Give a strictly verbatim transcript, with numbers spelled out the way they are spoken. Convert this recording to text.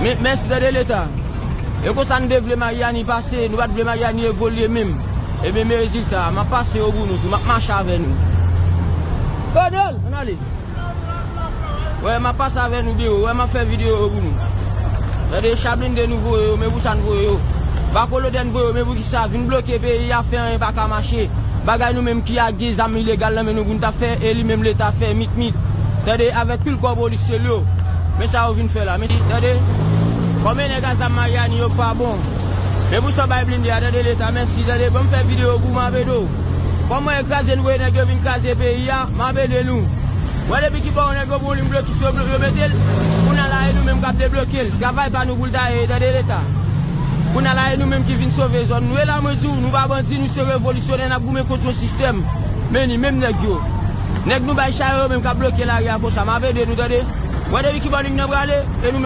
Men, mèsi, tande Leta. E konsa nou te vle Maryani pase, nou pa t vle Maryani evolye menm. Ebyen, men rezilta a, m ap pase yo pou nou tou, m ap mache avè nou. Kodol, ann ale. Wè, m ap pase avè nou byen wo, wè, m ap fè videyo yo pou nou. Tande, cha blende nou voye yo, men pou sa n voye yo. Bako lodè n voye yo, men pou ki sa, vin bloke peyi a, fè anyen pa ka mache. Bagay nou menm ki a gen zam ilegal nan men nou pou n ta fè, e li menm Leta fè mitmit. Tande, avèk pil kòb olisye l yo. Men sa yo vin fè la. Men, tande, kòm e nèg a zam Maryani yo pa bon. Men pou sa w bay blende a, tande Leta, mèsi, tande, ban m fè videyo pou m ap ede w. Kòm mwen e kraze n voye nèg yo vin kraze peyi a, m ap ede nou. Wè depi ki bò nèg yo bon li m blokis yo, yo mete l. Kounye a la e nou menm k ap debloke l. Travay pa nou pou l ta ye, tande Leta. Kounye a la e nou menm ki vin sove zòn nou. E la mwen di w, nou pa bandi, nou se revolisyonè, n ap goumen kont yon sistèm. Men ni menm nèg yo. Nèg nou bay chay yo menm k ap bloke lari a konsa. M ap ede nou, tande. Wè depi ki bò nèg nan prale, e nou